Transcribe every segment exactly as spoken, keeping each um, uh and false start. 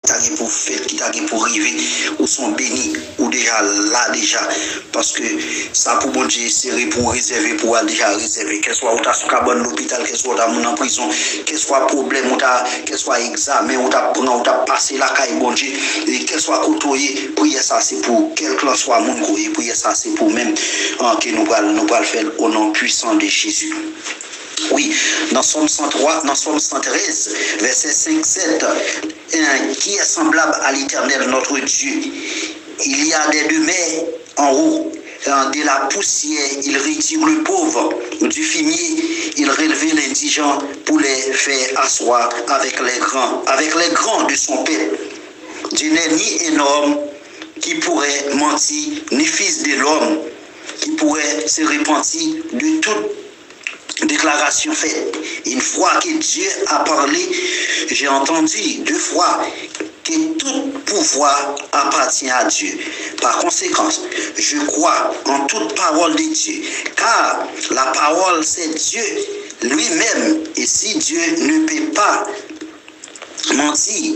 ta gen pou fèt, ki ta gen pou rive, ou se yon beni, ou deja la deja. Paske sa pou Bondye sere pou w rezève pou w a deja rezève. Kèswa ou ta sou kabann lopital, kèswa ou ta moun nan prizon, kèswa pwoblèm ou ta, kèswa egzamen ou ta pran, ou ta pase lakay Bondye, e kèswa kote w ye, priyè sa se pou ou. Kèlkanswa moun ke w ye, priyè sa se pou ou menm. An, ke nou pral, nou pral fè l o non pwisan de Jezi. Wi, nan Sòm san twa, nan Sòm san trèz, vèsè senk, sèt, euh, qui est semblable à l'Éternel notre Dieu? Il y a des demeures en haut, euh, de la poussière, il retire le pauvre du fumier, il relève l'indigent pour les faire asseoir avec les grands, avec les grands de son peuple. Dieu n'est ni un homme qui pourrait mentir, ni fils de l'homme qui pourrait se repentir de toute déclaration faite. Une fois que Dieu a parlé, j'ai entendu deux fois que tout pouvoir appartient à Dieu. Par conséquent, je crois en toute parole de Dieu, car la parole, c'est Dieu lui-même. Et si Dieu ne peut pas mentir,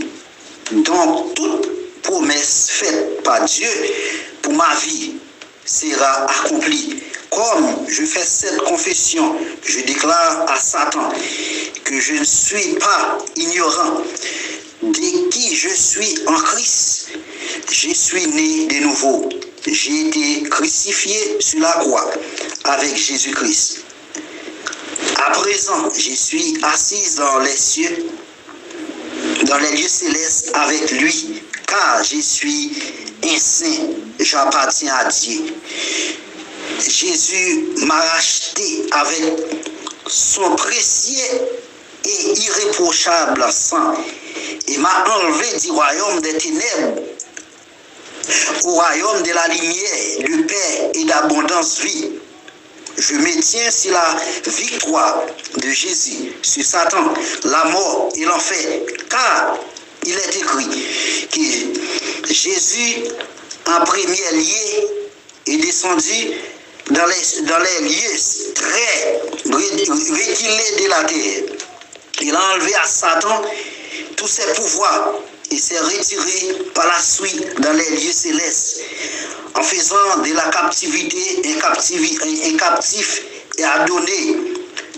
donc toute promesse faite par Dieu pour ma vie sera accomplie. Comme je fais cette confession, je déclare à Satan que je ne suis pas ignorant de qui je suis en Christ. Je suis né de nouveau. J'ai été crucifié sur la croix avec Jésus-Christ. À présent, je suis assise dans les cieux, dans les lieux célestes avec lui, car je suis un saint, j'appartiens à Dieu. Jésus m'a racheté avec son précieux et irréprochable sang et m'a enlevé du royaume des ténèbres au royaume de la lumière, de paix et d'abondance vie. Je me tiens sur la victoire de Jésus sur Satan, la mort et l'enfer, car il est écrit que Jésus en premier lieu est descendu dans les, dans les lieux très reculés de la terre. Il a enlevé à Satan tous ses pouvoirs et s'est retiré par la suite dans les lieux célestes, en faisant de la captivité un, captivi- un, un captif et a donné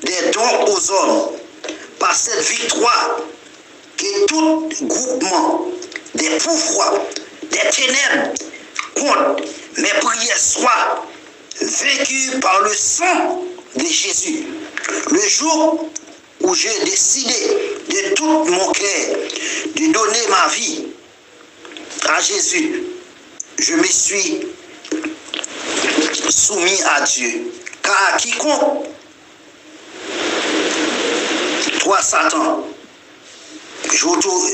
des dons aux hommes. Par cette victoire, que tout groupement des pouvoirs des ténèbres contre mes prières soit vaincu par le sang de Jésus. Le jour où j'ai décidé de tout mon cœur de donner ma vie à Jésus, je me suis soumis à Dieu. Car quiconque toi, Satan, j'auto-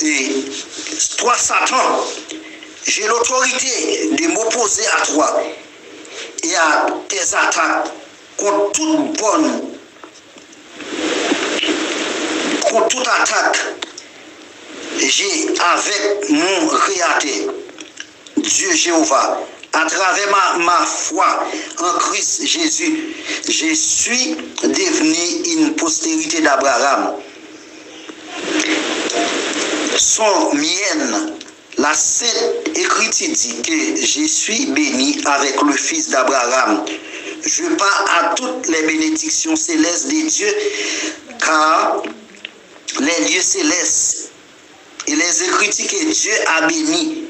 et toi, Satan, j'ai l'autorité de m'opposer à toi et à tes attaques contre toute bonne, contre toute attaque, j'ai avec mon Créateur, Dieu Jéhovah, à travers ma, ma foi en Christ Jésus, je suis devenu une postérité d'Abraham, son mienne. La Sainte Écriture dit que je suis béni avec le fils d'Abraham. Je pars à toutes les bénédictions célestes de Dieu, car les lieux célestes et les Écritures que Dieu a béni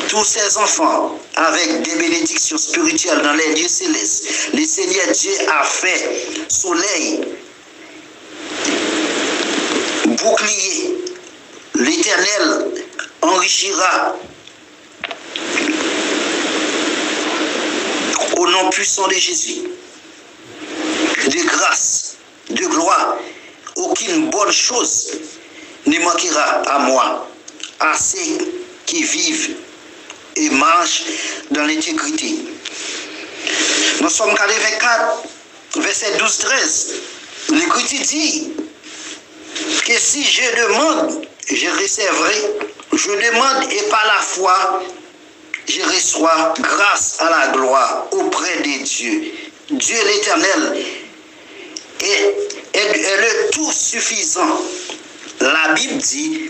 tous ses enfants avec des bénédictions spirituelles dans les lieux célestes. Le Seigneur Dieu a fait soleil, bouclier. L'Éternel enrichira au nom puissant de Jésus de grâce, de gloire. Aucune bonne chose ne manquera à moi, à ceux qui vivent et marchent dans l'intégrité. Nan Sòm katrevenkat, vèsè douz, trèz, Lekriti di, que si je demande, je recevrai. Je demande et par la foi, je reçois grâce à la gloire auprès de Dieu. Dieu l'Éternel est, est, est le tout suffisant. La Bible dit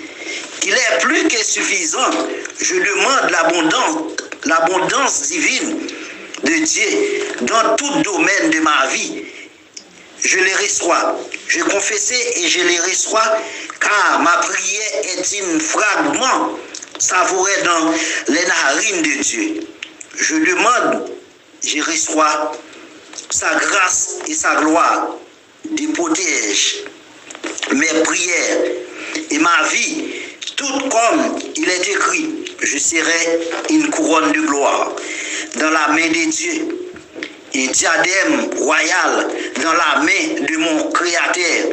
Il est plus que suffisant. Je demande l'abondance, l'abondance divine de Dieu dans tout domaine de ma vie. Je le reçois. Je confesse et je le reçois, car ma prière est un fragment savoureux dans les narines de Dieu. Je demande, je reçois sa grâce et sa gloire de protège mes prières et ma vie, tout comme il est écrit, je serai une couronne de gloire dans la main de Dieu, un diadème royal dans la main de mon Créateur.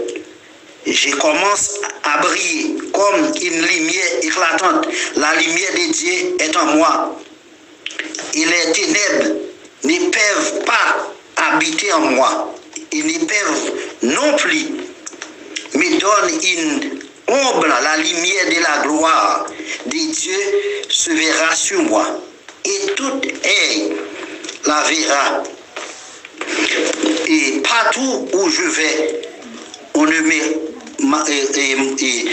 Je commence à briller comme une lumière éclatante. La lumière de Dieu est en moi. Et les ténèbres ne peuvent pas habiter en moi. Ils ne peuvent non plus me donner une ombre. La lumière de la gloire de Dieu se verra sur moi. Et tout œil la verra. Et partout où je vais, on ne me, ma- et- et- et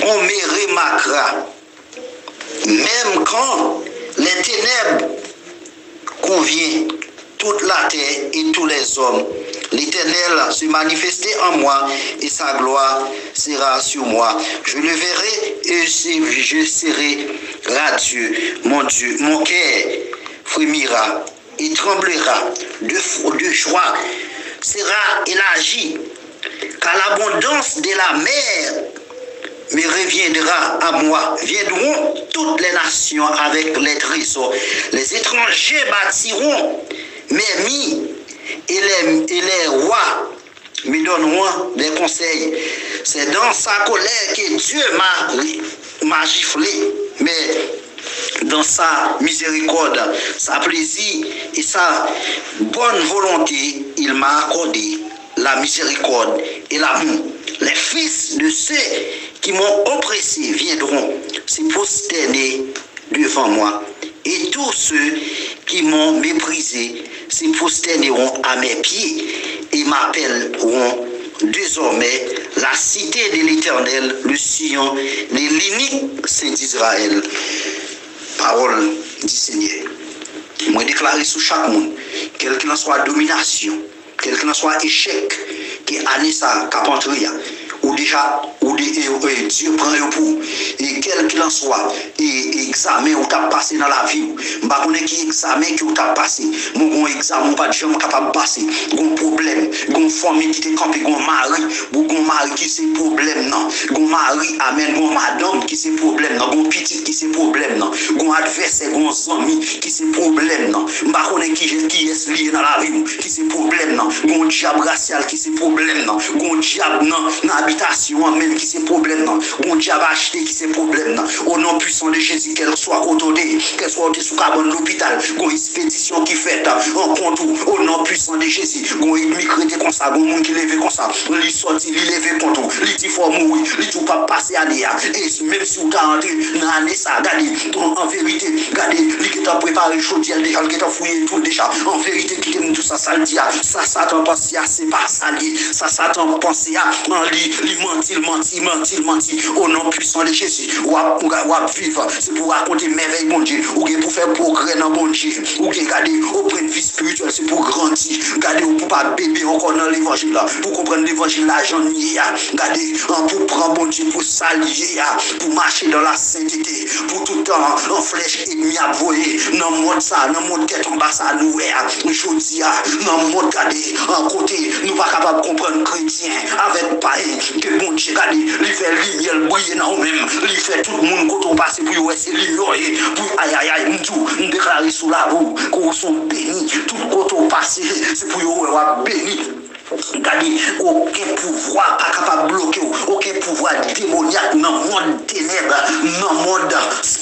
on me remarquera. Même quand les ténèbres conviennent toute la terre et tous les hommes, l'Éternel se manifeste en moi et sa gloire sera sur moi. Je le verrai et je serai radieux. Mon Dieu, mon cœur frémira et tremblera de, de joie, sera élargi, car l'abondance de la mer me reviendra à moi. Viendront toutes les nations avec les trésors. Les étrangers bâtiront mes murs et les, et les rois me donneront des conseils. C'est dans sa colère que Dieu m'a, m'a giflé, mais dans sa miséricorde, sa plaisir et sa bonne volonté, il m'a accordé la miséricorde et l'amour. Les fils de ceux qui m'ont oppressé viendront se prosterner devant moi, et tous ceux qui m'ont méprisé se prosterneront à mes pieds et m'appelleront désormais la cité de l'Éternel, le Sion de l'unique Saint d'Israël. Pawòl di Senyè. Mwen deklare sou chak moun, kèlkelanswa dominasyon, kèlkelanswa echèk ke ane sa a k ap antre a, ou deja, ou de, e, e, Dye pran yo pou ou. E kèlkelanswa e, e egzamen ou t ap pase nan lavi w, m pa konnen ki egzamen ke w t ap pase, men w gon egzamen ou pa t janm kapab pase, gon pwoblèm, gon fanmi ki te kanpe, gon mari, ou gon mari ki se pwoblèm nan, gon mari, amèn, gon madanm ki se pwoblèm nan, gon pitit ki se pwoblèm nan, gon advèsè, gon zanmi ki se pwoblèm nan. M pa konnen ki, kiyès li ye nan lavi w ki se pwoblèm nan. Gon dyab rasyal ki se pwoblèm nan. Gon dyab nan, nan abitasyon an menm ki se pwoblèm nan. Gon dyab achte ki se pwoblèm nan. O non pwisan de Jezi, kèlkeswa kote w te ye, kèlkeswa w te sou kabann lopital, gon ekspedisyon ki fèt an kont ou. O non pwisan de Jezi, gon enmi k rete konsa, gon moun ki leve konsa. Li sòti, li leve kont ou. Li di fò w mouri. Li di w p ap pase ane a. E menm si w ta antre nan ane sa a, gade, an, an verite, gade, li gentan prepare chodyè l deja, li gentan fouye tou l deja. An verite, kite m di w sa, sa l di a, sa Satan panse a, se pa sa l ye. Sa Satan panse a, an, li, li manti, l manti, manti, l manti. O non pwisan de Jezi, w ap, w ap viv, se pou w rakonte mèvèy Bondye. Ou gen pou fè pwogrè nan Bondye. Ou gen, gade, o pwennvi espirityèl, se pou w grandi. Gade, ou pou pa bebe ankò nan levanjil la. Pou w konprann levanjil la jan l ye a. Gade, an, pou w pran Bondye pou sa l ye a. Pou w mache dans la sainteté. Pou tout tan, an, flèch enmi ap voye nan mond sa, nan mond tèt anba sa nou wè a. Jodi a, nan mond, gade, an, kote nou pa kapab konprann kretyen avèk payen, ke Bondye, gade, li fè limyè l briye nan ou menm. Li fè tout moun kote w pase pou yo wè se limyè w ye. Pou, ayayay, m di w, m deklare sou lavi w, ke w se yon beni. Tout kote w pase, se pou yo wè w ap beni. Gade, okenn pouvwa pa kapab bloke w. Okenn pouvwa demonyak nan mond tenèb, nan mond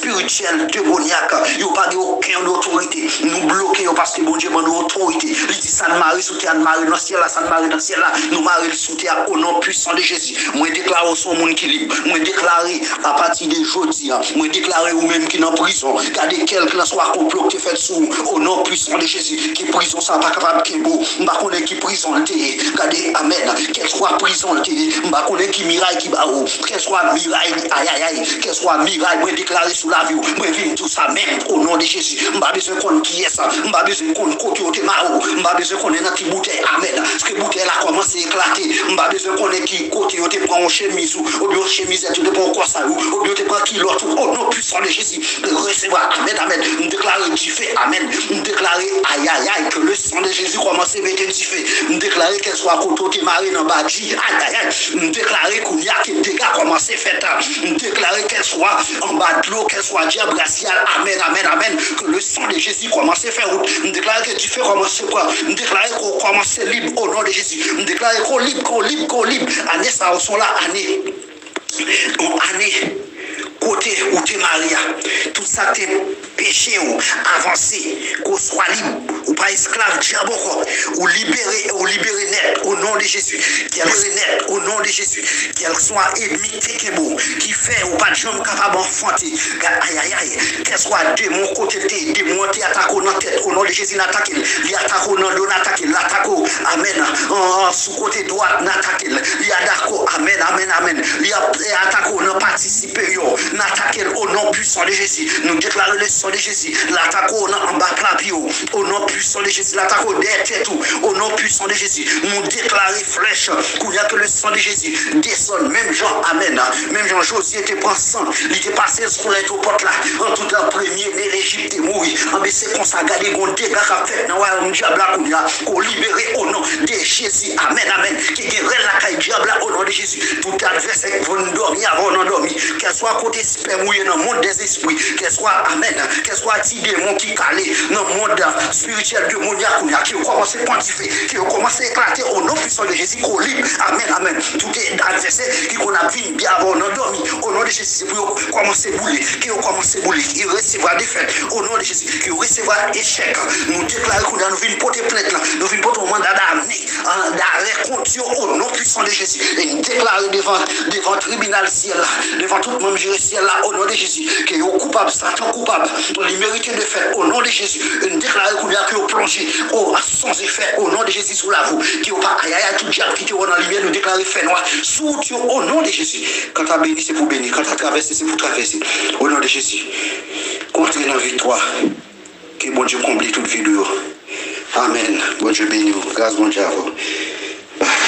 espirityèl, demonyak. Yo pa gen okenn otorite. Nou bloke yo paske Bondye ban nou otorite. Li di sa n mare sou tè a, n mare nan syèl la, sa n mare nan syèl la, nou mare l sou tè a, o non pwisan de Jezi. Mwen deklare w se yon moun ki lib. Mwen deklare, apati de jodi a, mwen deklare ou menm ki nan prizon, gade kèlkanswa konplo ki te fèt sou ou, o non pwisan de Jezi, ke prizon sa a pa kapab kenbe w. M pa konnen ki prizon l te ye. Gade, amèn. Kèlswa prizon l te ye, m pa konnen ki miray ki ba ou. Kèlswa miray, ayayay, kèlswa miray mwen deklare sou lavi w, mwen vin di w sa menm, o non de Jezi. M pa bezwen konn kiyès, m pa bezwen konn kote yo te mare w, m pa bezwen konnen nan ki boutèy, amèn, ke boutèy la kòmanse eklate. M pa bezwen konnen ki kote yo te pran yon chemiz ou, oubyen yon chemizèt, yo te pran yon kòsay ou, oubyen yo te pran kilòt ou, o non pwisan de Jezi. Resevwa, amèn, amèn. M deklare dife, amèn. M deklare, ayayay, ke le sang de Jésus kòmanse mete dife. M deklare kèlswa kote w te mare nan badji, ayayay. M deklare kounye a ke dega kòmanse fèt. M deklare kèlswa anba dlo, kèlswa dyab rasyal, amèn, amèn, amèn. Ke le sang de Jésus kòmanse fè wout. M deklare ke dife kòmanse pran. M deklare ke w kòmanse lib o non de Jezi. M deklare ke w lib, ke w lib, ke w lib. Ane sa a, w se yon la ane. Yon ane kote ou te mare a, tout sa k te peche w avanse, ke w swa lib, ou pa esklav dyab ankò, ou libere, ou libere nèt, o non de Jezi, kèl libere nèt, o non de Jezi, kèlswa enmi k te kenbe w, ki fè ou pa t janm kapab anfwonte, ayayay, kèlswa demon kote l te ye, demon an te atake w nan tèt, o non de Jezi, n atake l, li atake w nan do, n atake l, l atake w, amèn, an, an, sou kote dwat, n atake l, li atake w, amèn, amèn, amèn, li ap, li atake w nan pati siperyè, n atake l o non pwisan de Jezi. Nou deklare le sang de Jésus. L atake w nan anba pla pye w. O non pwisan de Jezi. L atake w dèyè tèt ou. O non pwisan de Jezi. Nou deklare flèch. Kounye a ke le sang de Jésus desann. Menm jan, amèn. Menm jan Jozye te pran san. Li te pase l sou lentwo pòt la. An tou tan premye ne Lejip te mouri. Anben se konsa gade gon dega k ap fèt nan wayòm dyab la kounye a. Ke w libere o non de Jezi. Amèn, amèn. Ke gen rèl lakay dyab la o non de Jezi. Tout advèsè k voye n dòmi avan w nan dòmi. Kèlswa kote espèm ou ye nan mond dèzespri. Kèlswa, amèn. Kèlswa ti demon ki kale nan mond espirityèl demonyak kounye a. Ke yo kòmanse pran dife. Ke yo kòmanse eklate o non pwisan de Jezi ke w lib. Amèn, amèn. Tout advèsè ki konn ap vin byen avan w nan dòmi. O non de Jezi, se pou yo kòmanse boule. Ke yo kòmanse boule. Ke yo resevwa defèt. O non de Jezi, ke yo resevwa echèk. Nou deklare kounye a, nou vin pote plent lan. Nou vin pote yon manda damne. An, darè kont yo, o non pwisan de Jezi. E n deklare devan, devan tribinal syèl la, devan tout manm jiri syèl la, o non de Jezi, ke yo koupab, Satan koupab, li merite defèt, o non de Jezi. E n deklare kounye a ke yo plonje, o, san zefè, o non de Jezi, sou lavi w, ke yo pa, ayayay, tout dyab ki te wè w nan limyè, nou deklare fènwa sou wout yo, o non de Jezi. Kanta beni, se pou beni, kanta travèse, se pou travèse, o non de Jezi. Kontre nan viktwa. Ke Bondye konble tout vid ou yo. Amèn. Bondye beni w. Gras Bondye avè w. Bay.